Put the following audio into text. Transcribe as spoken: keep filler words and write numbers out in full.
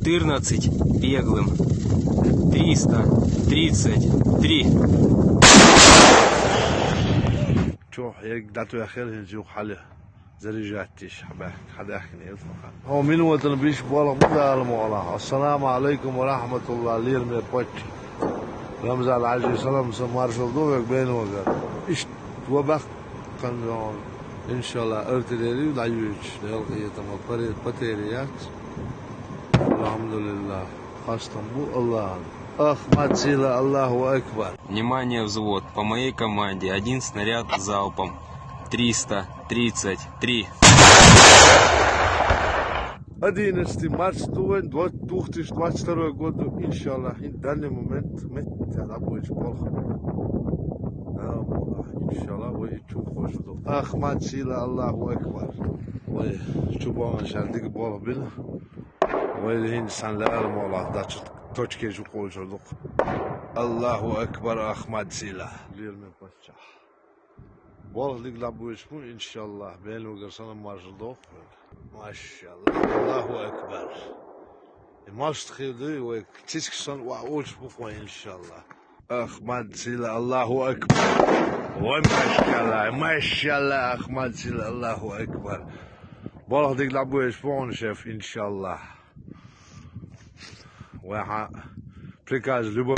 Четырнадцать беглым. Триста тридцать три. Чо, ерг дату яхел хин жух хали. Заряжать тиш хабах, хадах не. О, минутын биш болуп да алмола. Ассаламу алейкум ва рахматуллах, лир ме пач. Рамзан Аджи салам са маршал довек бен вагар. Иш ва бах канзон. Иншаллах, артиллерию даюч. Дел это ма паре потерять. Алхамдулиллах. Хастам бу Аллах. Ахмад Сила, Аллаху Акбар. Внимание, взвод. По моей команде один снаряд залпом. Триста тридцать три. Одиннадцатый марта две тысячи двадцать второй году, иншаллах, в данный момент мы тогда будет плохо. Да, иншаллах, вы и чё хочешь. Ахмад Сила, Аллаху Акбар. Ой, чё бон шардик бон бил. Ой, хин сан лар мола, да чё точке жу кол журдук. Аллаху Акбар, Ахмад Сила. Лир ме пача. Болх дигла буйшму, иншаллах. Бен угар сана маржылдох. Машаллах. Аллаху Акбар. И машт хирду, ва чичк сан ва уч буква, иншаллах. Ахмад Сила, Аллаху Акбар. Ва машаллах, машаллах, Ахмад Сила, Аллаху Акбар. Болх дигла буйшму, шеф, иншаллах. Ва ха, приказ любой.